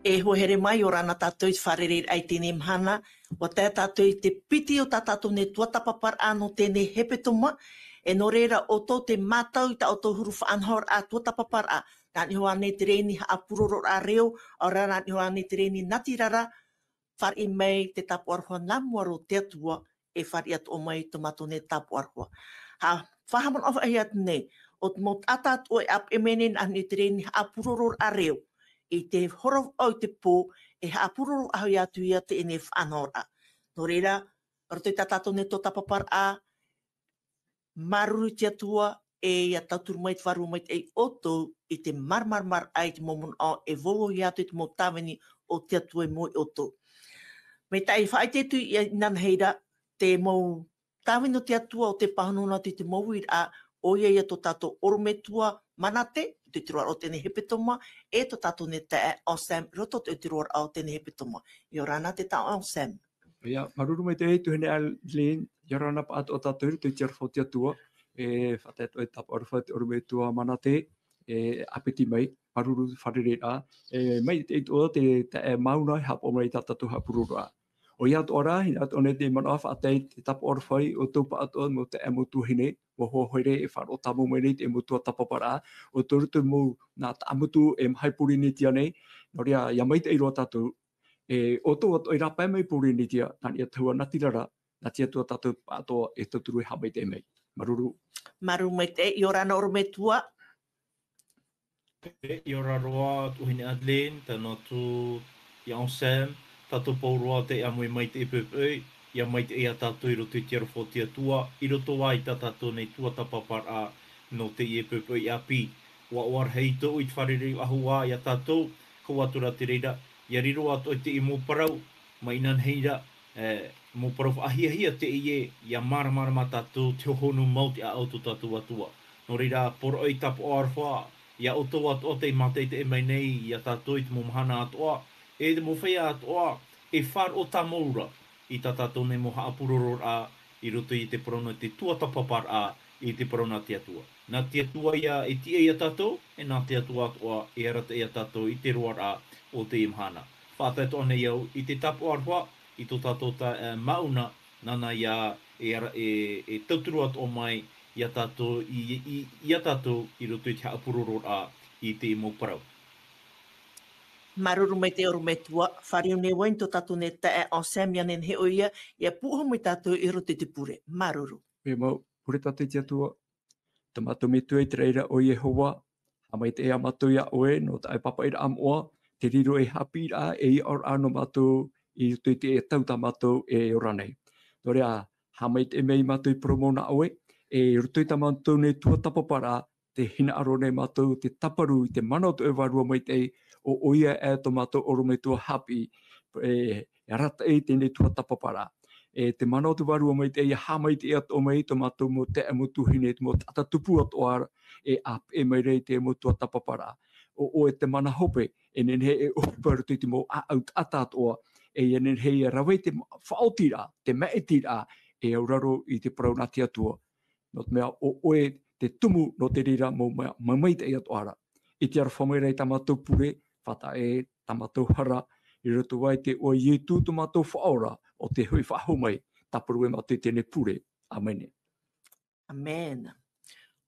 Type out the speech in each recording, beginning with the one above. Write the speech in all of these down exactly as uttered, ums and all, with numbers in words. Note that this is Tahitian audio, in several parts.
E hoa here mai, ʻia ora na tātou i te fārereiraʻa i teie mahana, ʻua tae tātou i te piti o tā tātou nei tuatāpaparaʻa nō teie hepetoma, e nō reira ʻoutou tē mātau i tā ʻoutou huru faʻanahoraʻa tuatāpaparaʻa, nā niʻa iho ānei te rēni haʻapurororaʻa reo, ʻaore rā nā niʻa iho ānei te rēni natirara, fāriʻi mai te tāpaʻo aroha nā mua roa o te Atua, e fāriʻi atoʻa mai tō mātou nei tāpaʻo aroha. Haʻafaʻahaʻamanaʻo faʻahou atu nei, ʻo te mau taʻata atoʻa e ʻāpeʻe mai nei nā niʻa i te rēni haʻapurororaʻa reo, i te hora vaʻu i te pō, e haʻapurororaʻa hoʻi atu ia teie faʻanahoraʻa. Nō reira, roto i tā tātou nei tuatāpaparaʻa, māuruuru i te Atua, e ʻia tauturu mai te Vārua Maitaʻi ia ʻoutou i te māramaramaraʻa i te mau manaʻo e vauvauhia atu i te mau tāvini o te Atua i mua ia ʻoutou. Maitaʻi, faʻaʻite atu ia inanahi ra, te mau tāvini o te Atua ʻo tē pāhono atu i te mau uiraʻa, ʻoia ia tō tātou ʻorometua Manate, i roto i te roaraʻa o teie hepetoma, e tō tātou nei taeaʻe Anselme, i roto i te roaraʻa o teie hepetoma. ʻIa ora na te taeaʻe Anselme. ʻIa, māuruuru maitaʻi e tuahine Adeline, ʻia ora na pāʻatoʻa tātou i roto i te aroha o te Atua, e faʻatae atoʻa e tāpaʻo aroha i te ʻorometua Manate, e ʻāpiti mai, māuruuru fārereiraʻa, e maitaʻi atoʻa te taeaʻe Mauna e haʻapaʻo mai i tā tātou haʻapurororaʻa. ʻOia atoʻa rā, hinaʻaro atoʻa nei te manaʻo faʻatae i te tāpaʻo aroha i ʻoutou pāʻatoʻa mau taeaʻe mau tuahine, ʻua hoa here e faʻaroʻo tāmau mai nei te mau tuatāpaparaʻa, ʻoutou i roto i te mau nā taʻamotu e maha i Pōrīnetia nei, nō reira, ʻia maitaʻi roa tātou, e ʻoutou atoʻa i rāpae mai i Pōrīnetia, nā niʻa i te tahua natirara, nā te Atua tātou pāʻatoʻa e tauturu e haʻamaitaʻi mai. Māuruuru. Māuruuru maitaʻi, ʻia ora na ʻorometua. E, ʻia ora roa, tuahine Adeline, tae noa atu ia Anselme, tātou pauroa te ʻāmui maitaʻi poʻipoʻi, ʻia maitaʻi ia tātou i roto i te aroha o te Atua, i roto ā i tā tātou nei tuatāpaparaʻa nō teie poʻipoʻi ʻāpī. ʻUa, ʻua rahi tōʻu i te fārerei faʻahou ia tātou, hau atu rā te reira, ʻia riro atoʻa i teie mau parau, mai inanahi ra, e, mau parau faʻahiahia teie, ʻia māramarama tātou te hohonu mau te ʻāʻau tō tātou Atua. Nō reira, poroʻi tāpaʻo aroha, ia ʻoutou atoʻa tei mātaʻitaʻi mai nei ia tātou i te mau mahana atoʻa, e te mau feiā atoʻa, e faʻaroʻo tāmau ra i tā tātou nei mau haʻapurororaʻa i roto i te parau nō te tuatāpaparaʻa, i te parau nā te Atua. Nā te Atua ia e tiʻa ia tātou, e nā te Atua atoʻa e arataʻi ia tātou i te roaraʻa o teie mahana. Faʻatae atoʻa nei au i te tāpaʻo aroha i tō tātou taeaʻe, e, Mauna, nāna ia e ara-, e, e tauturu atoʻa mai ia tātou, i, i, ia tātou i roto i te haʻapurororaʻa i teie mau parau. Māuruuru maitaʻi ʻorometua, fāriu nei vau i tō tātou nei taeaʻe Anselme, ʻia nehenehe ʻoia, ʻia pūʻohu mai tātou i roto i te pure. Māuruuru. E mau, pure tātou i te Atua. Tā mātou Metua i te raʻi ra ʻo Iehova, haʻamaitaʻi ā mātou ia ʻoe, nō tā ʻoe pāpaʻiraʻa moʻa, tē riro ei haʻapiʻiraʻa, ei aʻoraʻa nō mātou, i roto i te tau tā mātou e ora nei. Nō reira, haʻamaitaʻi mai mātou i parau mau nā ʻoe, e i roto i tā mātou nei tuatāpaparaʻa, tē hinaʻaro nei mātou te tāparu i te mana o te Vārua Maitaʻi, ʻo, ʻoia e tō mātou ʻorometua haʻapiʻi, e, e arataʻi i teie tuatāpaparaʻa. E te mana o te Vārua Maitaʻi, ʻia haʻamaitaʻi atoʻa mai tō mātou mau taeaʻe mau tuahine, te mau taʻata tupu atoʻa, e ʻāpeʻe mai ra i te mau tuatāpaparaʻa. ʻO, ʻoe te mana hope, e nehenehe e ʻohipa i roto i te mau ʻāʻau taʻata atoʻa, e ʻia nehenehe e rave i te ma-, faʻaotiraʻa, te maʻitiraʻa, e auraro i te parau nā te Atua. Nō te mea ʻo ʻoe te tumu nō te reira mau ma-, mau maitaʻi atoʻa ra. I te aroha mai ra i tā mātou pure, faʻataʻa e tā mātou hara, i roto ā i te iʻoa o Ietu tō mātou Faʻaora, ʻo tē hoʻi faʻahou mai, tāparu e mātou i teie pure. ʻĀmene. ʻĀmene.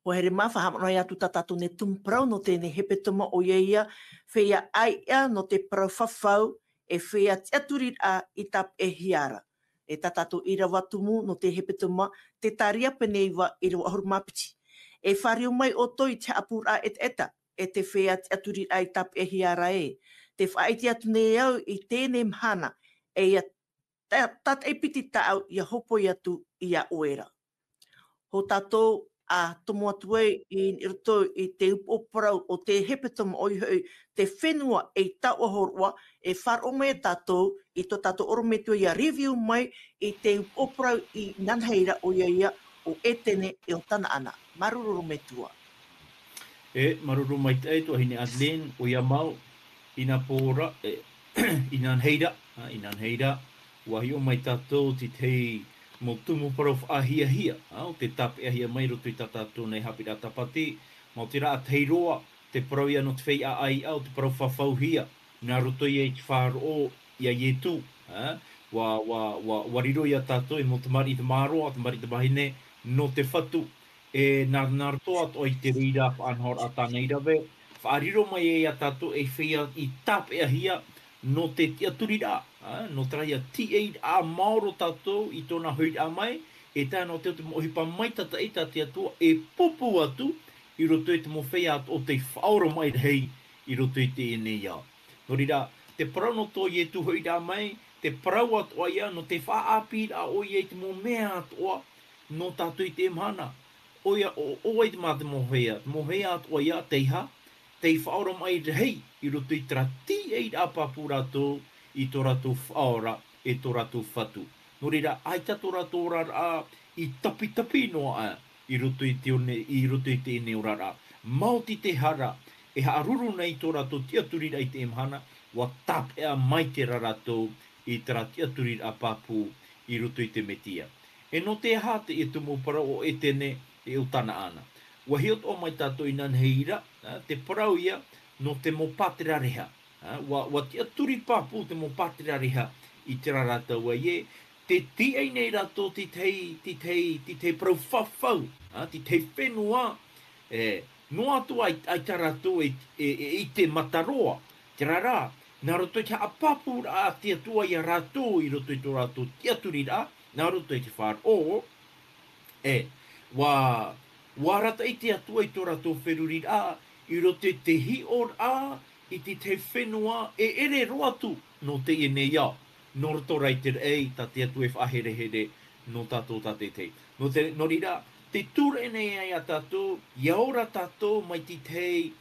ʻUa haere mai, faʻahaʻamanaʻo atu tā tātou nei tumu parau nō teie hepetoma, ʻoia ia, feiā ʻāiʻa nō te parau fafau, e feiā tiʻaturiraʻa i tāpeʻahia ra. E tā tātou ʻīrava tumu nō te hepetoma, Zekaria pene iva, ʻīrava ʻahuru mā piti. E fāriu mai ʻoutou i te haʻapūraʻa ʻetaʻeta, e te feiā tiʻaturiraʻa i tāpeʻahia ra ē. Tē faʻaʻite atu nei au i teie mahana, e ʻia tā-, tātaʻi piti tāʻu ʻia hōpoi atu ia ʻoe ra. Hou tātou ʻa tomo atu ai i roto i te upoʻo parau o te hepetoma, ʻoia hoʻi te fenua ei taoʻa hōroʻa, e faʻaroʻo mai tātou i tō tātou ʻorometua ʻia review mai i te upoʻo parau inanahi ra, ʻoia ia ʻo Etene e ʻo Tanaana. Māuruuru ʻorometua. E, māuruuru maitaʻi tuahine Adeline, ʻoia mau, i nā pō ra, e, inanahi ra, ā, inanahi ra, ʻua hiʻo mai tātou i te mau tumu parau faʻahiahia, ā, ʻo tē tāpeʻahia mai i roto i tā tātou nei haʻapiʻiraʻa Tāpati, maoti rā ʻa tahi roa, te parau ia nō te feiā ʻāiʻa ʻo tē parau fafauhia, nā roto ia i te faʻaroʻo ia Ietu, ā, ʻua, ʻua, ʻua, ʻua riro ia tātou ei mau tamariʻi tamaroa, tamariʻi tamāhine, nō te Fatu. E nā, nā roto atoʻa i te reira faʻanahoraʻa tāna i rave, faʻariro mai ia tātou ei feiā i tāpeʻahia nō te tiʻaturiraʻa, ā, nō terā ia tīaʻiraʻa maoro tātou i tōna hoʻiraʻa mai, e tae noa atu i te mau ʻohipa maitataʻi tā te Atua e pūpū atu i roto i te mau feiā atoʻa tei faʻaoromaʻi rahi i roto i teie nei ao. Nō reira, te parau nō tō Ietu hoʻiraʻa mai, te parau atoʻa ia nō te faʻaʻāpīraʻa ʻoia i te mau mea atoʻa nō tātou i teie mahana. ʻOia, ʻo, ʻo vai te mā te mau feiā, te mau feiā atoʻa ia, tei aha, tei faʻaoromaʻi rahi i roto i terā tīaʻiraʻa pāpū rātou i tō rātou Faʻaora, e tō rātou Fatu. Nō reira, ʻaita tō rātou oraraʻa i tapitapi noa aʻe i roto i te one, i roto i teie nei oraraʻa. Maoti te hara e haʻaruru nei i tō rātou tiʻaturiraʻa i teie mahana, ʻua tāpeʻa maite rā rātou i terā tiʻaturiraʻa pāpū i roto i te Mesia. E nō te aha teie tumu parau ʻo Etene, e ʻo Tanaana? ʻUa hiʻo atoʻa mai tātou inanahi ra, ā, te parau ia nō te mau pātera reha. Ā, ʻua, ʻua tiʻaturi pāpū te mau pātera reha i terā ra taua ē, tē tīaʻi nei rātou te tahi, te tahi, te tahi parau fafau, ā, te tahi fenua, e, noa atu ai, ʻaita rātou e, e, e, i te mata roa. Terā rā, nā roto i te haʻapāpūraʻa a te Atua ia rātou i roto i tō rātou tiʻaturiraʻa, nā roto i te faʻaroʻo, e, ʻua, ʻua arataʻi te Atua i tō rātou feruriraʻa, i roto i te hiʻoraʻa i te tahi fenua e ʻere roa atu nō teie nei ao, nō roto rā i te raʻi tā te Atua e faʻaherehere nō tātou tātaʻitahi. Nō te, nō reira, tē tūraʻi nei ai ia tātou, ʻia ora tātou mai te tahi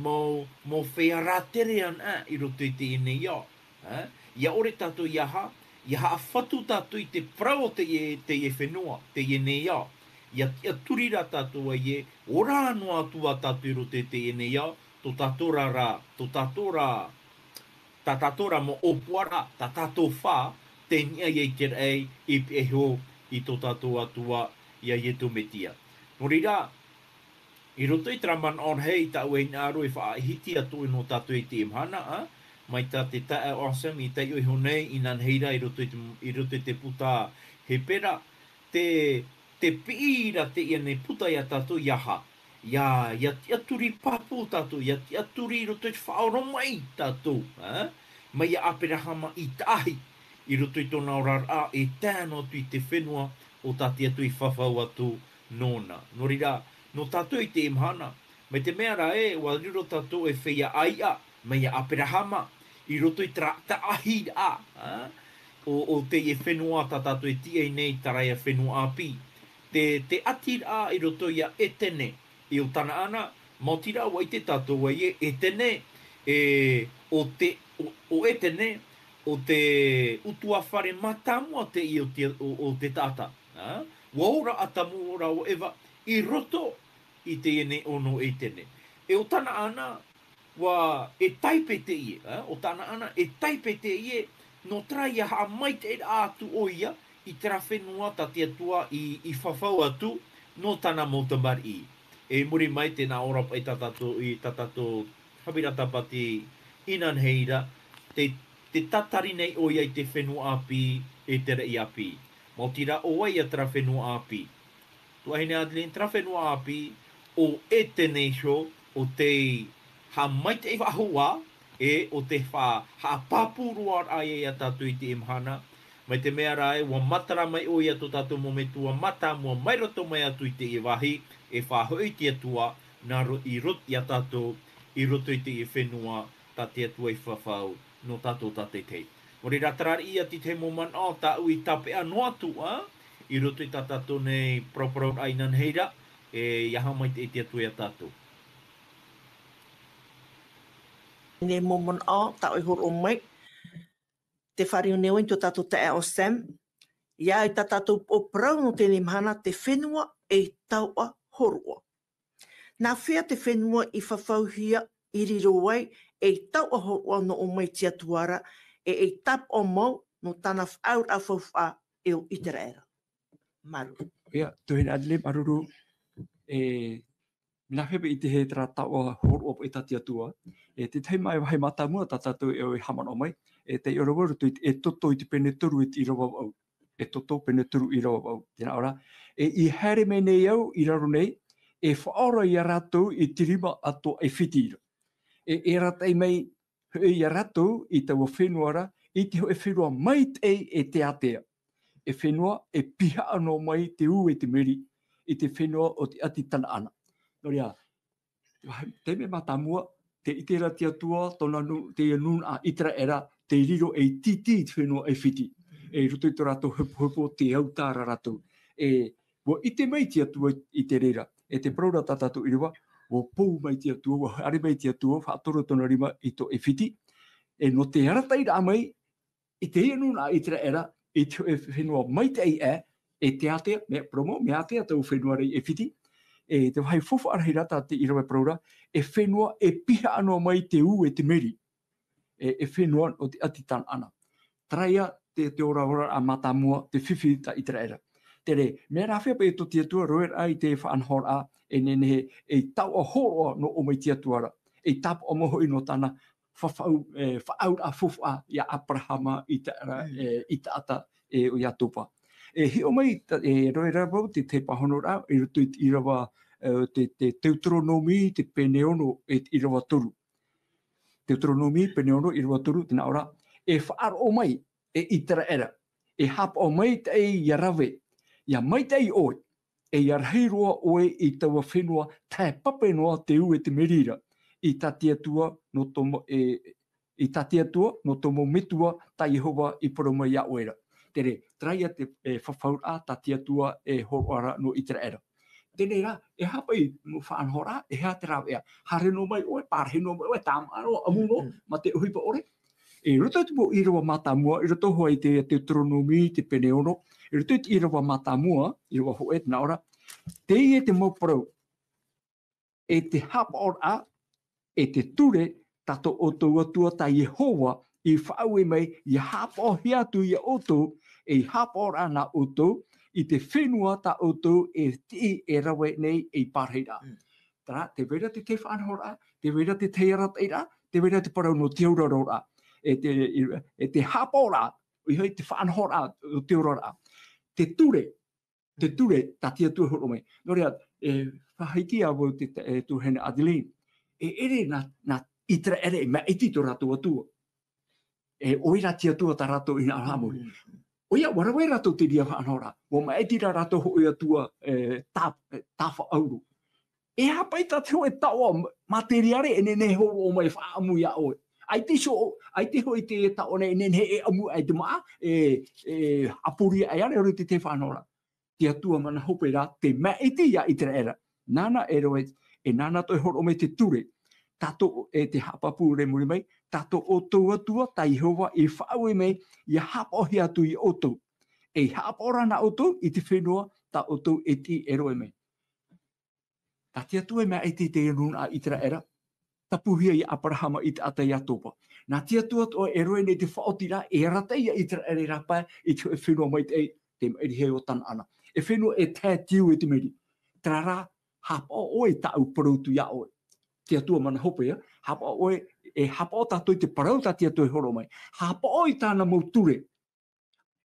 mau, mau feiā rātere anaʻe i roto i teie nei ao. Ā, ʻia ʻore tātou ʻia aha, ʻia haʻafatu tātou i te parau o teie, teie fenua, teie nei ao. ʻIa tiʻaturi rā tātou ai ē, ora noa atu ā tātou i roto i teie nei ao, tō tātou ra, ra, tō tātou ra, tā tātou ra mau ʻōpuaraʻa, tā tātou fā, tei niʻa ia i te raʻi, i pihaʻi iho i tō tātou Atua, ia Iesu Mesia. Nō reira, i roto i terā manaʻo rahi, tāʻu e hinaʻaro e faʻahiti atu nō tātou i teie mahana, ā, mai tā te taeaʻe Anselme i taiʻo iho nei, inanahi ra i roto i te, i roto i te puta Hepera, te, te piʻi ra teie nei puta ia tātou ʻia aha, ʻia, ʻia tiʻaturi pāpū tātou, ʻia tiʻaturi i roto i te faʻaoromaʻi tātou, ā, mai ia Aperahama i taʻahi, i roto i tōna oraraʻa, e tae noa atu i te fenua o tā te Atua i fafau atu nōna. Nō reira, nō tātou i teie mahana, mai te mea rā ē, ʻua riro tātou ei feiā ʻāiʻa, mai ia Aperahama, i roto i terā taʻahiraʻa, ā, o, o teie fenua tā tātou e tīaʻi nei, terā ia fenua ʻāpī. Te, te ʻatiraʻa i roto ia Etene, e ʻo Tanaana, maoti rā ʻua ʻite tātou ai ē, Etene, e, ʻo te, ʻo, ʻo Etene, ʻo te ʻutuāfare mātāmua teie o te, o, o te taʻata. Ā? ʻUa ora ʻo Atamu, ʻua ora ʻo Eva, i roto i teie nei ʻōnoʻa Etene. E ʻo Tanaana, ʻua, e taipe teie, ā, ʻo Tanaana, e taipe teie, nō terā ia haʻamaitaʻiraʻa atu ʻoia, i terā fenua tā te Atua i, i fafau atu, nō tāna mau tamariʻi. E muri mai tē nā ʻō ra paʻi tā tātou, i tā tātou haʻapiʻiraʻa tāpati inanahi ra, tē, tē tatari nei ʻoia i te fenua ʻāpī, e te raʻi ʻāpī. Maoti rā ʻo vai ia terā fenua ʻāpī? Tuahine Adeline, terā fenua ʻāpī, ʻo Etene iho, ʻo tei haʻamaitaʻi faʻahou ā, e ʻo te fa-, haʻapāpū roa ra ia, ia tātou i teie mahana, mai te mea rā ē, ʻua matara mai ʻoia tō tātou mau metua mātāmua mai roto mai atu i teie vāhi, e faʻahoʻi i te Atua, nā ro-, i rot-, ia tātou, i roto i teie fenua, tā te Atua i fafau, nō tātou tātaʻitahi. Nō reira, terā ia te tahi mau manaʻo tāʻu i tāpeʻa noa atu, ā, i roto i tā tātou nei parauparauraʻa inanahi ra, e, ʻia haʻamaitaʻi te Atua ia tātou. Nei mau manaʻo tāʻu e hōroʻa mai, tē fāriu nei ʻoia i tō tātou taeaʻe Anselme, ʻia, i tā tātou upoʻo parau nō teie mahana, te fenua ei taoʻa hōroʻa. Nā hea te fenua i fafauhia, i riro ai ei taoʻa hōroʻa nō ʻō mai te Atua ra, e ei tāpaʻo mau nō tāna faʻaauraʻa faufaʻa e ʻo ʻĪteraʻera. Māuruuru. ʻIa, tuahine Adeline, māuruuru, e, Mea nā hea paʻi i te hē terā taoʻa hōroʻa paʻi tā te Atua. E tētahi mā, e vāhi mātāmua tā tātou e, e haʻamanaʻo mai, e tei ʻō ra vau i roto i te, Exodo i te pene toru e te ʻīrava vaʻu. Exodo pene toru ʻīrava vaʻu. Tē nā ʻō ra, e, i haere mai nei au i raro nei, e faʻaora ia rātou i te rima atoʻa ʻĒfiti ra. E, e arataʻi mai hoʻi ia rātou i taua fenua ra, i te hōʻē fenua maitaʻi e teatea. E fenua e pihaʻa noa mai te ū e te meri, i te fenua o te ʻāti Tanaana. Nō reira, te mea mātāmua, tē ʻite ra te Atua, tōna nū-, teie nūnaʻa ʻĪteraʻera, tei riro ei tītī i te fenua ʻĒfiti. E i roto i tō rātou hepohepo, tē autā ra rātou. E, ʻua ʻite mai te Atua i te reira. E tē parau ra tā tātou ʻīrava, ʻua pou mai te Atua, ʻua haere mai te Atua, faʻatoro tōna rima i tō ʻĒfiti. E nō te arataʻiraʻa mai, i teie nūnaʻa ʻĪteraʻera, i te, e fenua maitaʻi ē, e teatea, mea, parau mau, mea ātea taua fenua ra i ʻĒfiti. E te vāhi faufaʻa rahi ra tā te ʻīrava e parau ra, e fenua e pihaʻa noa mai te ū e te meri. E, e fenua o te ʻāti Tanaana. Terā ia te, te oraraʻa mātāmua, te fifi tā ʻĪteraʻera. Terā, mea nā hea paʻi tō te Atua, roaraʻa i te faʻanahoraʻa, e nehenehe, ei taoʻa hōroʻa nō ʻō mai te Atua ra. Ei tāpaʻo mau hoʻi nō tāna faʻaau-, e, faʻaauraʻa faufaʻa ia Aperahama, Itaera, Mm. e, Itaata, e, ʻo Iatopa. E hiʻo mai, ta-, e, roaraʻa vau te, te pāhonoraʻa, i roto i te ʻīrava, e, te, te Teuteronōmi, te pene ono, e te ʻīrava toru. Teuteronōmi, pene ono, ʻīrava toru, tē nā ʻō ra, e faʻaroʻo mai, e ʻĪteraʻera, e haʻapaʻo maitaʻi ia rave, ia maitaʻi ʻoe, e ia rahi roa ʻoe i taua fenua tae pape noa te ū e te meri ra, i tā te Atua nō tō mo-, e, i tā te Atua nō tō mau metua tā Iehova i parau mai iā ʻoe ra. Terā, terā ia te, e, fafauraʻa tā te Atua e hōroʻa ra nō ʻĪteraʻera. Teie rā, e aha paʻi mau faʻanahoraʻa, e aha te rāveʻa. Haere noa mai ʻoe, pārahi noa mai ʻoe, tāmā noa, ʻamu noa, Mm, mm. mā te ʻohipa ʻore. I roto i te mau ʻīrava mātāmua, i roto hoʻi i te Teuteronōmi, te pene ono, i roto i te ʻīrava mātāmua, ʻīrava hōʻē, tē nā ʻō ra, teie te mau parau, e te haʻapaʻoraʻa, e te ture, tā tō ʻoutou Atua tā Iehova i faʻaue mai, ia haʻapaʻohia atu ia ʻoutou, ei haʻapaʻoraʻa nā ʻoutou, i te fenua tā ʻoutou e tiʻi e rave nei ei pārahiraʻa. Mm. Terā, tē vai ra te tahi faʻanahoraʻa, tē vai ra te tahi arataʻiraʻa, tē vai ra te parau nō te auraroraʻa. E te, e te haʻapaʻoraʻa, ʻoia hoʻi te faʻanahoraʻa o te oraraʻa. Te ture, te ture, tā te Atua e hōroʻa mai. Nō reira, e faʻahiti ā vau te, e, tuahine Adeline, e ʻere nā, nā ʻĪteraʻera e maʻiti tō rātou Atua. E ʻoia rā te Atua tā rātou i hinaʻaro haʻamori. Mm. ʻOia, ʻua rave rātou te reira faʻanahoraʻa. ʻUa maʻiti rā rātou hōʻē atua, e, tā, e, tāfaʻauro. E aha paʻi tā te hōʻē taoʻa materiare e nehenehe e hōroʻa mai e faʻaʻamu iā ʻoe. ʻAita iho, ʻaita hoʻi te taoʻa nei e nehenehe e ʻamu ai te māʻa, e, e, ʻapori aʻe ra, e ʻore te, te faʻanahoraʻa. Te Atua mana hope rā, tē maʻiti iā ʻĪteraʻera. Nāna e rave, e nāna atoʻa e hōroʻa mai te ture. Tātou, e te haʻapāpū i muri mai, tā tō ʻoutou Atua, tā Iehova i faʻaue mai, ia haʻapaʻohia atu ia ʻoutou. E haʻapaʻo ra nā ʻoutou i te fenua tā ʻoutou e tiʻi e rave mai. Tā te Atua e maʻiti i te nūnaʻa ʻĪteraʻera, tapuhia ia Aperahama, Itaata, Iatopa. Nā te Atua atoʻa e rave nei te faʻaotiraʻa, e arataʻi ia ʻĪteraʻera i rāpae i te hōʻē fenua maitaʻi, te maʻirihia o Tanaana. E fenua e tae te ū e te meri. Terā rā, haʻapaʻo ʻoe i tāʻu parau atu iā ʻoe. Te Atua mana hope, ā, haʻapaʻo ʻoe, e haʻapaʻo tātou i te parau tā te Atua e hōroʻa mai. Haʻapaʻo i tāna mau ture.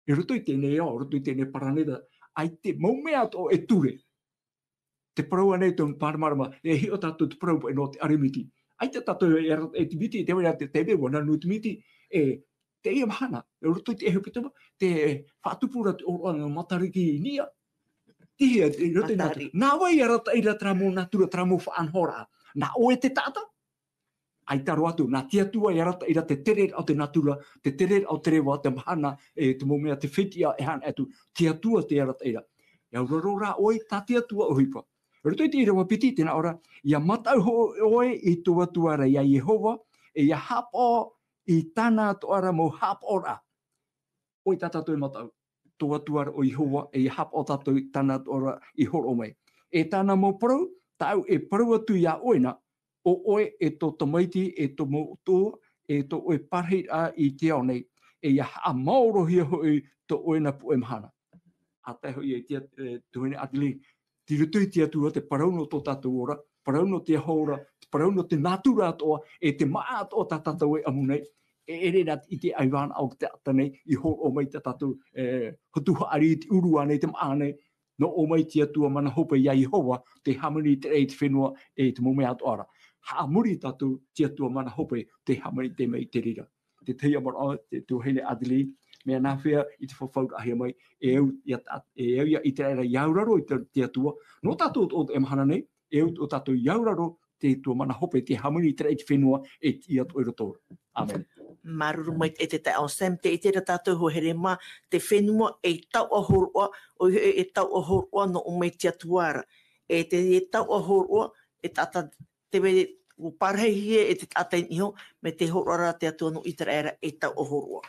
I roto i teie ao, i roto i teie paraneta, ʻaita mau mea atoʻa e ture. Tē parau nei te pāramārama, e hiʻo tātou te parau paʻi nō te ʻāremitī. ʻAita tātou e ara-, e te miti, tē vai ra te, te mea ʻua nanu te miti, e, teie mahana, i roto i te ʻĒhipito, tē faʻatupu ra te ʻōroʻa nō Matariki i niʻa. Tihia, i roto i Matari. Nā vai e arataʻi ra terā mau natura, terā mau faʻanahoraʻa. Nā ʻoe te taʻata, ʻaita roa atu, nā te Atua e arataʻi ra te tereraʻa o te natura, te tereraʻa o te reva, te mahana, e te mau mea, te fetiʻa e haere atu, te Atua tē arataʻi ra. E auraro rā ʻoe, tā te Atua ʻohipa. I roto i te ʻīrava piti, tē nā ʻō ra, ia mataʻu hoʻi ʻoe i tō Atua ra, ia Iehova, e ia haʻapaʻo i tāna atoʻa ra mau haʻapaʻoraʻa. ʻOia tā tātou e mataʻu, tō Atua ra ʻo Iehova, e ia haʻapaʻo tātou i tāna atoʻa ra i hōroʻa mai. E tāna mau parau, tāʻu e parau atu iā ʻoe na, ʻo ʻoe e tō tamaiti, e tō mau ʻotua, e tō ʻoe parahiraʻa i te ao nei, e ia haʻamaorohia hoʻi tō ʻoe na puʻe mahana. ʻA tae hoʻi ia i te, e, tuahine Adeline, Tei roto i te Atua te parau nō tō tātou ora, parau nō te aho ora, parau nō te nātura atoʻa, e te māʻa atoʻa tā tātou e ʻamu nei, e ʻere rā i te ʻaivānaʻo o te taʻata nei, i hōroʻa mai tā tātou, e, hotu haʻari i te ʻuru ānei, te māʻa nei, nō ʻō mai te Atua mana hope ia Iehova, tē hāmani i te raʻi i te fenua, e te mau mea atoʻa ra. Haʻamori tātou te Atua mana hope, tē hāmani i te mea i te reira. Te tahi ʻamaraʻa, te tuahine Adeline, mea nāhea i te fafauraʻahia mai, e au ia ta-, e au ia ʻĪteraʻera i auraro i te, te Atua, nō tātou o, o te mahana nei, e au o tātou i auraro, te Atua mana hope, tē hāmani i te raʻi i te fenua, e tiʻi atoʻa i roto. ʻĀmene. Māuruuru maitaʻi e te taeaʻe Sam, tē ʻite ra tātou e hoa here mā, te fenua e tauʻa hōroʻa, ʻoia hoʻi e tauʻa hōroʻa nō ʻō mai te Atua ra. E te, e tauʻa hōroʻa, e taʻata te mea, ʻua parahihia e te taʻata i niʻa iho, mai te hōroʻa ra te Atua nō ʻĪteraʻera e tauʻa hōroʻa.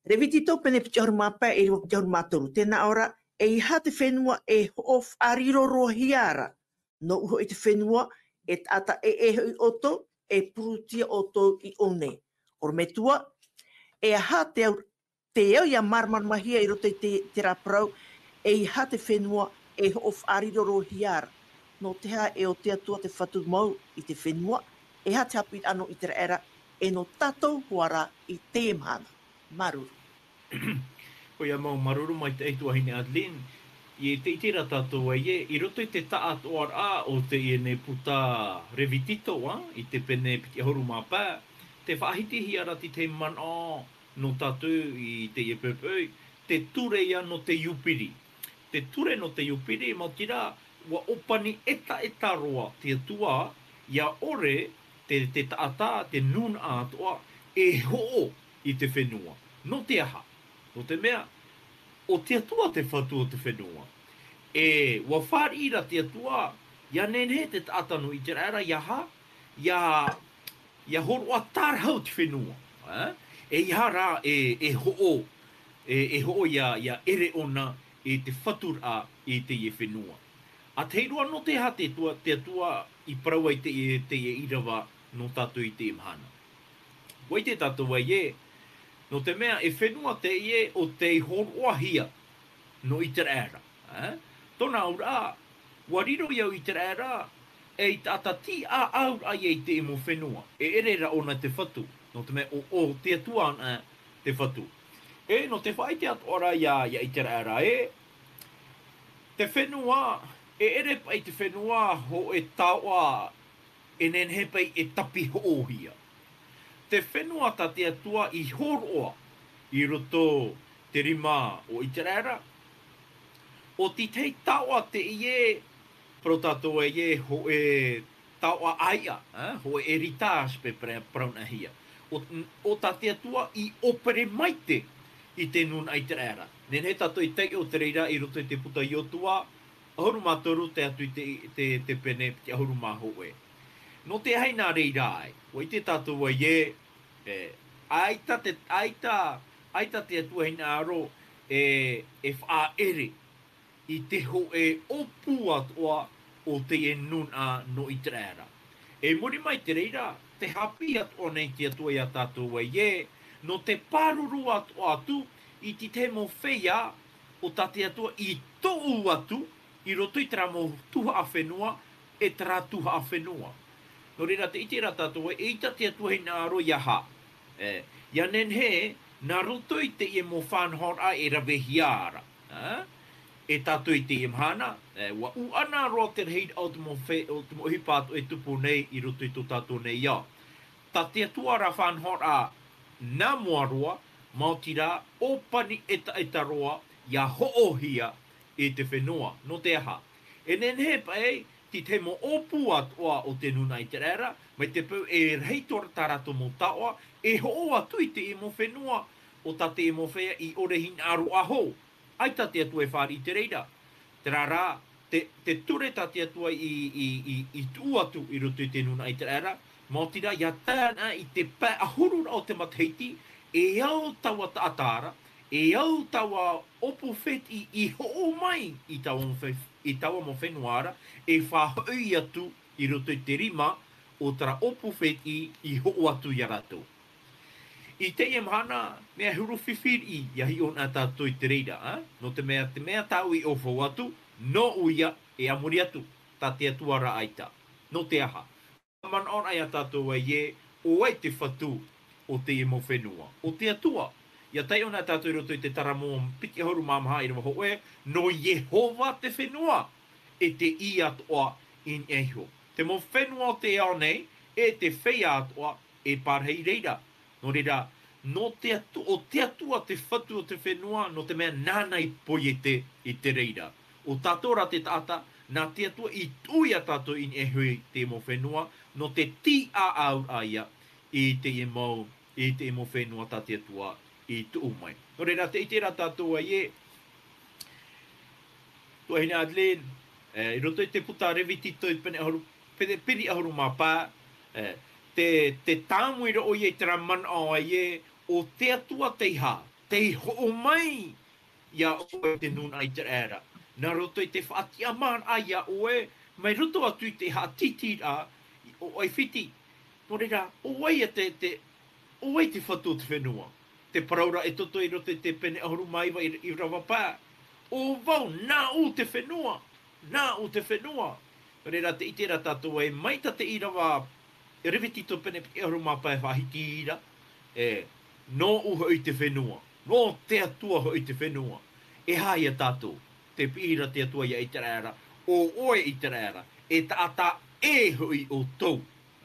Levitiko pene piti ʻahuru mā pae, e rua piti ʻahuru mā toru. Tē nā ʻō ra, ʻeiaha te fenua e hoʻofaʻariro-roa-hia ra. Nōʻu hoʻi te fenua, e taʻata ʻē hoʻi ʻoutou, e purutia ʻoutou i ʻō nei. ʻOrometua, ʻeiaha te au-, te au ia māramaramahia i roto i te, terā parau, ʻeiaha te fenua e hoʻofaʻariro-roa-hia ra. Nō te aha e ʻo te Atua te Fatu mau i te fenua, ʻeiaha te haʻapiʻiraʻa nō ʻĪteraʻera, e nō tātou hoʻi rā i teie mahana. Māuruuru. ʻOia mau, māuruuru maitaʻi e te tuahine Adeline, e tē ʻite ra tātou ē, i roto i te taʻatoʻaraʻa o teie nei puta Levitiko, ā, i te pene piti ʻahuru mā pae, tē faʻahitihia ra te tahi manaʻo nō tātou i teie poʻipoʻi, te ture ia nō te iupiri. Te ture nō te iupiri, maoti rā, ʻua ʻōpani ʻetaʻeta roa te Atua, ʻia ʻore te, te taʻata, te nūnaʻa atoʻa, e hoʻo i te fenua. Nō te aha? Nō te mea, ʻo te Atua te Fatu o te fenua. E, ʻua fāriʻi ra te Atua, ʻia nehenehe te taʻata nō ʻĪteraʻera, ʻia aha, ʻia, ʻia hōroʻa tārahu te fenua. Ā? ʻEiaha rā, e, e hoʻo, e, e hoʻo ʻia, ʻia ʻere ʻōna i te faturaʻa i teie fenua. ʻA tahi roa nō te aha te Atua, te Atua i parau ai teie, teie ʻīrava nō tātou i teie mahana. ʻUa ʻite tātou ē, nō te mea e fenua teie ʻo tei hōroʻahia nō ʻĪteraʻera. Ā? Tōna auraʻa, ʻua riro ia ʻo ʻĪteraʻera, ei taʻata tīaʻau ia i teie mau fenua. E ʻere rā ʻōna te Fatu, nō te mea ʻo, ʻo te Atua anaʻe te Fatu. E, nō te faʻaʻite atoʻa ra ia, ia ʻĪteraʻera ē, te fenua, e ʻere paʻi te fenua hōʻē taoʻa e nehenehe paʻi e tapihoʻohia. Te fenua tā te Atua i hōroʻa i roto te rima o ʻĪteraʻera, ʻo te tahi taoʻa teie, parau tātou ē, hōʻē taoʻa ʻāiʻa, ā, hōʻē héritage paʻi parau-, paraunaʻahia. ʻO, ʻo tā te Atua i ʻōpere maite i te nūnaʻa ʻĪteraʻera. Nehenehe tātou i taiʻo te reira i roto i te puta Iosua, ʻahuru mā toru tae atu i te, te, te pene piti ʻahuru mā hōʻē. Nō te aha nā reira ai, ʻua ʻite tātou ē, e, ʻaita te, ʻaita, ʻaita te Atua hinaʻaro e, e faʻaʻere i te hōʻē ʻōpū atoʻa o teie nūnaʻa nō ʻĪteraʻera. E muri mai te reira, tē haʻapiʻi atoʻa nei te Atua ia tātou ē, nō te pāruru atoʻa atu i te tahi mau feiā, ʻo tā te Atua i tuʻu atu i roto i terā mau tuhaʻa fenua, e terā tuhaʻa fenua. Nō reira, tē ʻite ra tātou ē, eʻita te Atua hinaʻaro ʻia aha. E, ʻia nehenehe, nā roto i teie mau faʻanahoraʻa e ravehia ra. Ā? E tātou i teie mahana, e, ʻua ʻuʻana roa te rahiraʻa o te mau fe-, o te mau ʻohipa atoʻa e tupu nei i roto i tō tātou nei ao. Tā te Atua rā faʻanahoraʻa nā mua roa, maoti rā, ʻōpani ʻetaʻeta roa, ʻia hoʻohia i te fenua. Nō te aha? E nehenehe paʻi, te tahi mau ʻōpū atoʻa o te nūnaʻa ʻĪteraʻera, mai te peu e rahi atoʻa ra tā rātou mau taoʻa, e hoʻo atu i teie mau fenua, ʻo tā teie mau feiā i ʻore hinaʻaro ʻaho. ʻAita te Atua e fāriʻi i te reira. Terā rā, te, te ture tā te Atua i, i, i, i tuʻu atu i roto i te nūnaʻa ʻĪteraʻera, maoti rā ʻia tae ana i te pae ʻahuru ra o te matahiti, e au taua taʻata ra, e au taua ʻōpū fētiʻi i hoʻo mai i taua mau fe-, i taua mau fenua ra, e faʻahoʻi atu i roto i te rima o terā ʻōpū fētiʻi i hoʻo atu ia rātou. I teie mahana, mea huru fifi riʻi ʻia hiʻo na tātou i te reira, ā? Nō te mea, te mea tāʻu i ʻōfau atu, nōʻu ia, e a muri atu, tā te Atua rā ʻaita. Nō te aha? Manaʻo anaʻe ia tātou ē, ʻo vai te fatu o teie mau fenua? ʻO te Atua. ʻIa taiʻo na tātou i roto i te Taramo piti ʻahuru mā maha ʻīrava hōʻē, nō Iehova te fenua, e te ʻī atoʻa i niʻa iho. Te mau fenua o te ao nei, e te feiā atoʻa, e pārahi i reira. Nō reira, nō te Atu-, ʻo te Atua te fatu o te fenua, nō te mea nāna i poiete i te reira. ʻO tātou rā te taʻata, nā te Atua i tuʻu ia tātou i niʻa iho i te mau fenua, nō te tīʻāʻau ia i te mau, i te mau fenua tā te Atua i tuʻu mai. Nō reira, tē ʻite ra tātou ē, Tuahine Adeline, e, i roto i te puta Revitito i te pene ʻahuru, pene piti ʻahuru mā pae, e, te, te tāmau roa ʻoia i terā manaʻo ē, ʻo te Atua tei hā, tei hoʻo mai ia ʻoe te nūnaʻa ʻĪteraʻera. Nā roto i te faʻatiʻamāraʻa ia ʻoe, mai roto atu i te haʻatītīraʻa i ʻō ʻAifiti. Nō reira, ʻo vai ia te, te, ʻo vai te fatu o te fenua? Te parau ra e toto i roto i te pene ʻahuru mā iva i, ʻīrava pae. ʻO vau, nāʻu te fenua, nāʻu te fenua. Nō reira, tē ʻite ra tātou ē, mai tā te ʻīrava, Revitito pene piti ʻahuru mā pae faʻahiti ra, e, nōʻu hoʻi te fenua, nō te Atua hoʻi te fenua. E aha ia tātou? Tē piʻi ra te Atua ia ʻĪteraʻera, ʻo ʻoe ʻĪteraʻera, e taʻata ʻē hoʻi ʻoutou,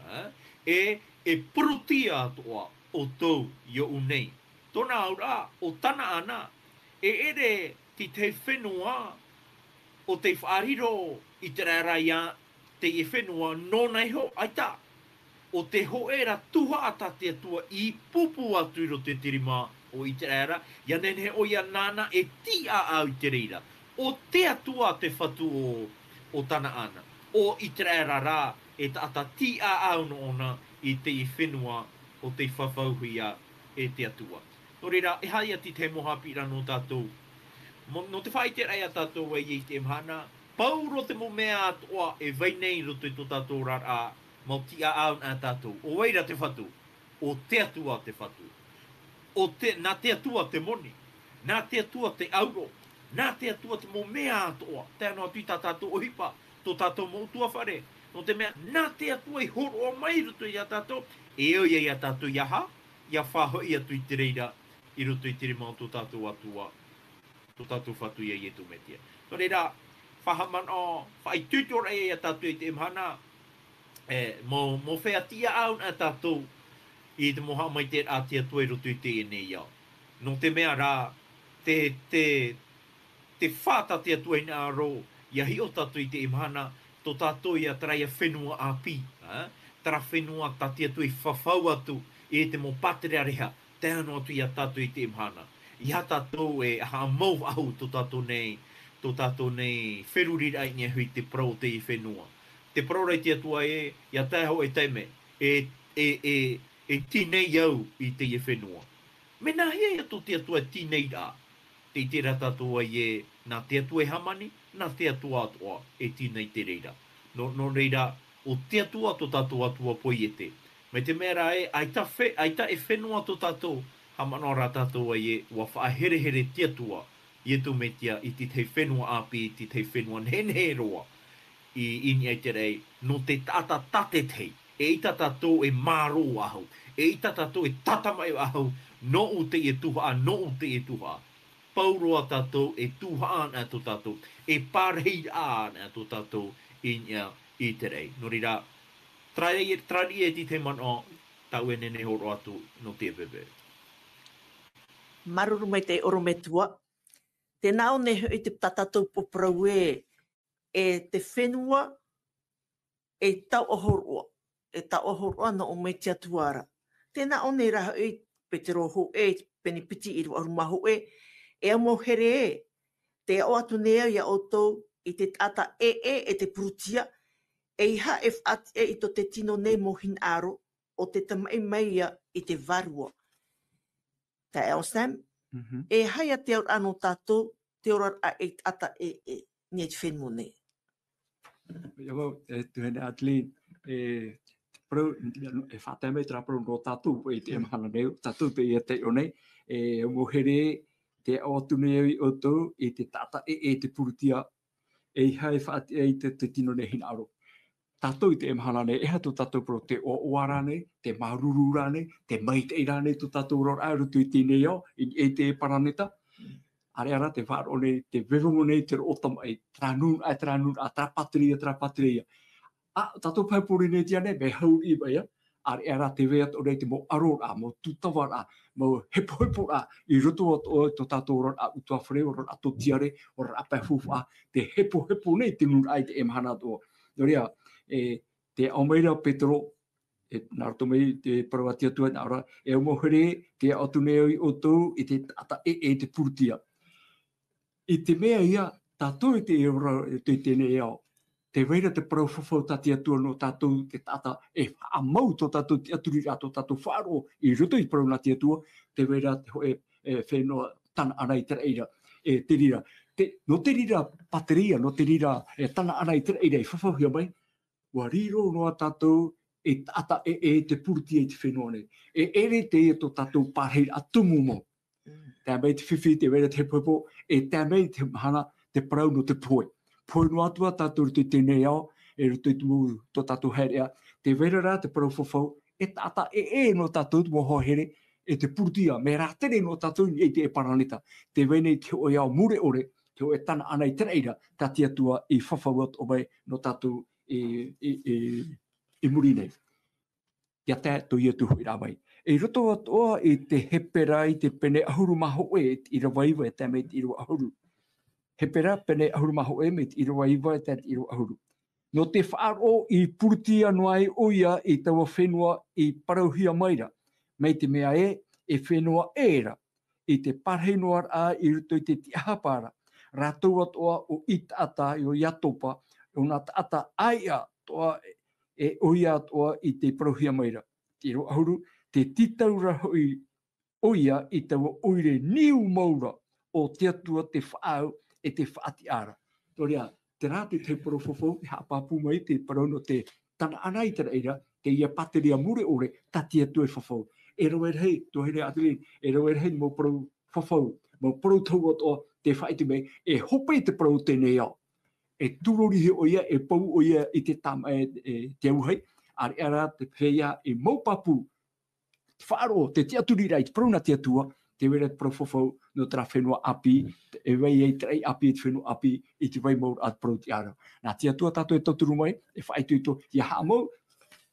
ā, e, e purutia atoʻa ʻoutou i ʻō nei. Tōna auraʻa, ʻo Tanaana, e ʻere te tahi fenua ʻo tei faʻariro ʻĪteraʻera ia teie fenua nōna iho, ʻaita. ʻO te hōʻē ra tuhaʻa tā te Atua i pūpū atu i roto i te rima o ʻĪteraʻera, ʻia nehenehe ʻoia nāna e tīʻāʻau i te reira. ʻO te Atua te fatu o, o Tanaana. ʻO ʻĪteraʻera rā, e taʻata tīʻāʻau nō ʻōna i teie fenua ʻo tei fafauhia e te Atua. Nō reira, e aha ia te tahi mau haʻapiʻiraʻa nō tātou? Mo-, nō te faʻaʻiteraʻa ia tātou ē i teie mahana, pauroa te mau mea atoʻa e vai nei i roto i tō tātou oraraʻa, mau tīʻāʻau na tātou. ʻO vai ra te fatu? ʻO te Atua te fatu. ʻO te, nā te Atua te moni, nā te Atua te ʻauro, nā te Atua te mau mea atoʻa, tae noa atu i tā tātou ʻohipa, tō tātou mau ʻutuāfare. Nō te mea, nā te Atua i hōroʻa mai i roto ia tātou, e ʻoia ia tātou ʻia hā, ʻia faʻahoʻi atu i te reira, i roto i te rima o tō tātou Atua, tō tātou Fatu ia Iesu Mesia. Nō reira, faʻahaʻamanaʻo, faʻaitoitoraʻa ia tātou i teie mahana, e, mau, mau feiā tīʻāʻau na tātou i te mau haʻamaitaʻiraʻa a te Atua i roto i teie nei ao. Nō te mea rā, te, te, te fā tā te Atua hinaʻaro, ʻia hiʻo tātou i teie mahana, tō tātou ia terā ia fenua ʻāpī, ā? Terā fenua tā te Atua i fafau atu i te mau pātereareha, tae noa atu ia tātou i teie mahana. ʻEiaha tātou e haʻamau faʻahou tō tātou nei, tō tātou nei feruriraʻa i niʻa iho i te parau o teie fenua. Te parau ra te Atua ē, ʻia tae hōʻē taime, e, e, e, e tī nei au i teie fenua. Mea nāhea ia tō te Atua e tī nei ra? Tē ʻite ra tātou ē, nā te Atua e hāmani, nā te Atua atoʻa e tī nei te reira. Nō, nō reira, ʻo te Atua tō tātou Atua poiete. Mai te mea rā ē, ʻaita fe-, ʻaita e fenua tō tātou, haʻamanaʻo rā tātou ē, ʻua faʻaherehere te Atua, Iesu Mesia i te tahi fenua ʻāpī, i te tahi fenua nehenehe roa, i, i niʻa i te raʻi, nō te taʻata tātaʻitahi. ʻEita tātou e mārō faʻahou, ʻeita tātou e tātamaʻi faʻahou, nōʻu teie tuhaʻa, nōʻu teie tuhaʻa. Pauroa tātou e tuhaʻa ana tō tātou, e pārahi ana tō tātou i niʻa i te raʻi. Nō reira, terā, terā ia te tahi manaʻo, tāʻu e nehenehe e hōroʻa atu nō te pepe. Māuruuru maitaʻi ʻorometua. Tē nā ʻō nei hoʻi te, tā tātou parau ē, e te fenua, e taoʻa hōroʻa, e taoʻa hōroʻa nō ʻō mai te Atua ra. Tē nā ʻō nei rā hoʻi, Petero hōʻē, pene piti ʻīrava ʻahuru mā hōʻē, e au mau here ē, tē aʻo atu nei au ia ʻoutou i te taʻata ʻē, ʻē, e te purutia, ʻeiaha e faʻatiʻa i tō te tino nei mau hinaʻaro, ʻo te tamaʻi mai ia i te Vārua. Taeaʻe Sam, Mhm. E aha ia te auraʻa nō tātou, te oraraʻa e taʻata ʻē, ʻē, i niʻa i te fenua nei. ʻIa mau, e tuahine Adeline, e, te parau, e faʻatae mai terā parau nō tātou, i te Mhm. mahana nei, tātou teie taiʻo nei, e, mau here, tē aʻo atu nei au ia ʻoutou, i te taʻata ʻē, ʻē, te purutia, e ʻeiaha e faʻatiʻa i te, te tino nei hinaʻaro. Tātou i teie mahana nei, e aha tō tātou parau, te ʻoaʻoa rānei, te māuruuru rānei, te maitaʻi rānei tō tātou oraraʻa i roto i teie ao, i, i te paraneta. ʻĀreʻa rā te faʻaroʻo nei, te vevo nei, te roʻo tamaʻi, terā nūnaʻa, terā nūnaʻa, terā pātereia, terā pātereia. ʻĀ, tātou pae Pōrīnetia nei, mea hau i maia, ʻāreʻa rā te vai atoʻa nei te mau ʻaroraʻa, mau tūtavaraʻa, mau hepoheporaʻa, i roto atoʻa i tō tātou oraraʻa ʻutuāfare, oraraʻa tōtiare, oraraʻa pae faufaʻa, te hepohepo nei te nūnaʻa i teie mahana atoʻa. Nō reira, e, tē aʻo mai ra Petero, e, nā roto mai te parau a te Atua, nā ʻō ra, e au mau here, tē aʻo atu nei au ia ʻoutou i te taʻata ʻē, e te purutia. I te mea ïa, tātou i te ora, i te, teie nei ao, tē vai ra te parau fafau tā te Atua nō tātou te taʻata e faʻamau tō tātou tiʻaturiraʻa, tō tātou faʻaroʻo i roto i te parau nā te Atua, tē vai ra te hōʻē, e, fenua Tanaana i te reira, e, te reira. Te, nō te reira pātereia, nō te reira, e, Tanaana i te reira i fafauhia mai, ʻua riro noa tātou e taʻata ʻē, e te purutia i te fenua nei. E ʻere teie tō tātou pārahiraʻa tumu mau. Mm. Tae mai te fifi, tē vai ra te hepohepo, e tae mai te mahana, te parau nō te pohe. Pohe noa atu ā tātou i roto i teie nei ao, e roto i te mau tō tātou haereʻa. Tē vai ra rā te parau fafau, e taʻata ʻē, e nō tātou te mau hoa here, e te purutia, mea rātere noa tātou i teie paraneta. Tē vai nei te hōʻē ao mure ʻore, te hōʻē Tanaana i te reira, tā te Atua i fafau atoʻa mai nō tātou i, i, i, i muri nei. ʻIa tae tō Ietu hoʻi rā mai. I roto atoʻa i te Hepera i te pene ʻahuru mā hōʻē, i te ʻīrava iva e tae mai i te ʻīrava ʻahuru. Hepera pene ʻahuru mā hōʻē mai te ʻīrava iva e tae i te ʻīrava ʻahuru. Nō te faʻaroʻo i purutia noa ai ʻoia i taua fenua i parauhia mai ra, mai te mea ē, e fenua ʻē ra, i te pārahi noa ra i roto i te tiʻahapa ra, rātou atoʻa ʻo Itaata, ʻo Iatopa, ʻo nā taʻata ʻāiʻa atoʻa, e ʻoia atoʻa i te parauhia mai ra. Te ʻīrava ʻahuru, tē tītau ra hoʻi ʻoia i taua ʻoire niu mau ra o te Atua te faʻaau e te faʻatiʻa ra. Nō reira, terā te, te parau fafau, e haʻapāpū mai te parau nō te Tanaana i te reira, teie pātereia mure ʻore, tā te Atua e fafau. E rave rahi, tuahine Adeline, e rave rahi mau parau fafau, mau parau tau atoʻa, tē faʻaʻite mai, e hope te parau teie nei ao. E tūrori hia ʻoia, e pou ʻoia i te tama, e, e, te auahi, ʻāreʻa rā te feiā e mau pāpū, te faʻaroʻo, te tiʻaturiraʻa i te parau nā te Atua, tē vai ra te parau fafau, nō terā fenua ʻāpī, e vai ai terā ʻāpī, te fenua ʻāpī, i te vai mau ra te parau tiʻa ra. Nā te Atua tātou e tauturu mai, e faʻaitoito, ʻia haʻamau,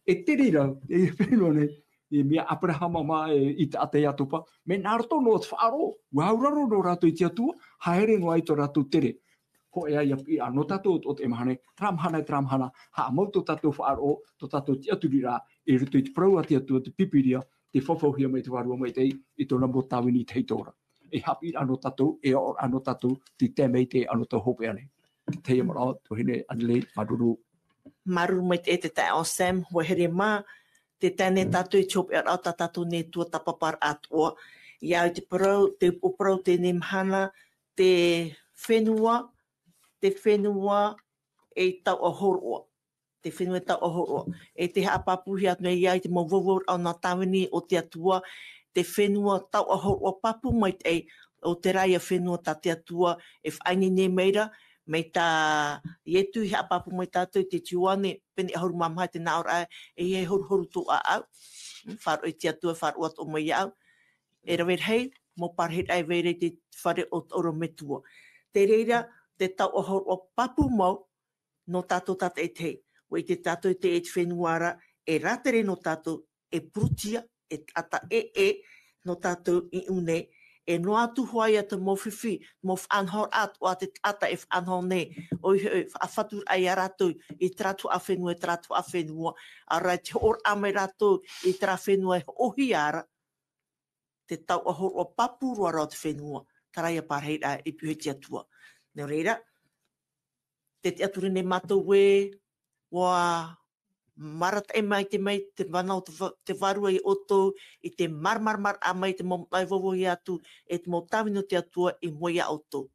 e tere ra, e fenua nei, e mea Aperahama mā, e Itaata, Iatopa, mea nā roto noa te faʻaroʻo, ʻua auraro noa rātou i te Atua, haere noa ai tō rātou tere. Hōʻē ā ia piʻiraʻa nō tātou o te mahana, terā mahana, terā mahana, haʻamau tō tātou faʻaroʻo, tō tātou tiʻaturiraʻa, i roto i te parau a te Atua, te Pīpīria, tē fafauhia mai te Vārua Maitaʻi, i tōna mau tāvini tahito ra. E haʻapiʻiraʻa nō tātou, e aʻoraʻa nō tātou, tē tae mai i te anotau hopeʻa nei. Teie manaʻo, tuahine Adelaide, māuruuru. Māuruuru maitaʻi te taeaʻe Sam, ʻua here mā, tē tae nei tātou i te hopeʻaraʻa o tā tātou nei tuatāpaparaʻa atoʻa. ʻIa au i te parau, te upoʻo parau teie mahana, te fenua, te fenua e tauʻa hōroʻa. Te fenua e tauʻa hōroʻa. E tē haʻapāpūhia atu nei ïa i te mau vauvau o nā tāvini o te Atua, te fenua tauʻa hōroʻa pāpū maitaʻi, ʻo terā ïa fenua tā te Atua e faʻaineine mai ra, mai tā Ietu i haʻapāpū mai tātou i te Ioane, pene ʻahuru mā maha i te nā ʻōraʻa, e ʻeiaha e horuhoru tō ʻāʻau, mm, faʻaroʻo i te Atua, faʻaroʻo atoʻa mai iāʻu, e rave rahi, mau parahiraʻa e vai ra i te fare o te ʻorometua. Te reira, te tauʻa hōroʻa pāpū mau, nō tātou tātaʻitahi. ʻUa ʻite tātou i te, i te fenua ra, e rātere nō tātou, e purutia, e taʻata ʻē, e, nō tātou i ʻō nei, e noa atu hoʻi ïa te mau fifi, mau faʻanahoraʻa atoʻa te taʻata e faʻanaho nei, ʻoia hoʻi, faʻafaturaʻa ia rātou, i terā atu fenua, i terā atu fenua, ʻaore rā te hoʻoraʻa mai rātou, i terā fenua e hoʻohia ra, te tauʻa hōroʻa pāpū roa ra o te fenua, terā ïa parahiraʻa i piʻi te Atua. Nō reira, tē tiʻaturi nei mātou ē, ʻua marataʻi maitaʻi mai te mana o te va-, te Vārua ia ʻoutou, i te māramarama mai te mau manaʻo e vauvauhia atu, e te mau tāvini o te Atua i mua ia ʻoutou.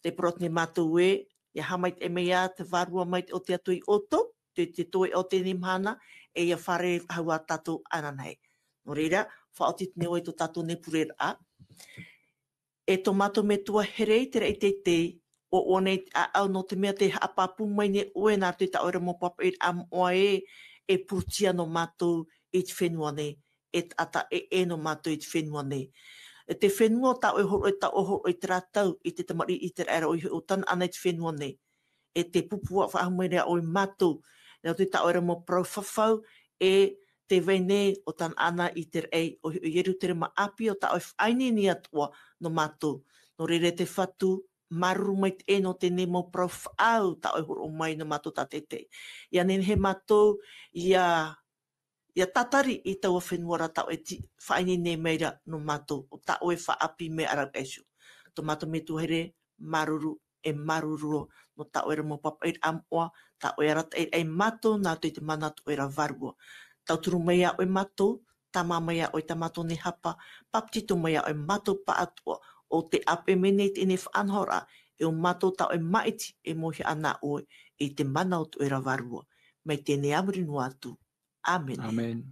Tē parau atu nei mātou ē, ʻia haʻamaitaʻi mai ā te Vārua Maitaʻi o te Atua ia ʻoutou, te, te toe o teie mahana, e ʻia fārerei faʻahou ā tātou ananahi. Nō reira, faʻaoti atu nei vau i tō tātou nei pureraʻa. E tō mātou Metua here i te raʻi teitei, ʻoaʻoa nei te ʻāʻau, nō te mea tē haʻapāpū mai nei ʻoe nā roto i tā ʻoe mau pāpaʻiraʻa moʻa ē, e pūtia nō mātou i te fenua nei, e taʻata ʻē nō mātou i te fenua nei. E te fenua tā ʻoe hōroʻa, tā ʻoe hōroʻa i terā tau, i te tamariʻi ʻĪteraʻera ʻoia hoʻi ʻo Tanaana i te fenua nei. E te pupu faʻahou mai ra ʻoe mātou, nā roto i tā ʻoe mau parau fafau, e te vai nei ʻo Tanaana, ʻĪteraʻera ʻoia hoʻi ʻo Ierutarema ʻāpī, ʻo tā ʻoe faʻaineine atoʻa nō mātou. Nō reira te Fatu, māuruuru maitaʻi nō teie nei mau parau faʻaau tā ʻoe hōroʻa mai nō mātou tātaʻitahi. ʻIa nehenehe mātou ʻia, ʻia tatari i taua fenua ra tā ʻoe tei faʻaineine mai ra nō mātou, ʻo tā ʻoe faʻaʻāpī mai ra, ʻo Iesu. Tō mātou Metua here, māuruuru, e māuruuru nō tā ʻoe mau pāpaʻiraʻa moʻa, tā ʻoe arataʻiraʻa ia mātou nā roto i te mana tō ʻoe ra Vārua. Tauturu mai ia ʻoe mātou, tāmā mai ia ʻoe tā mātou nei hapa, pāpetito mai ia ʻoe mātou pāʻatoʻa, ʻo tē ʻāpeʻe mai nei i teie nei faʻanahoraʻa, e ʻo mātou tā ʻoe māʻiti e mōhia na ʻoe, i te mana o tō ʻoe ra Vārua. Mai teie nei a muri noa atu. ʻĀmene. ʻĀmene.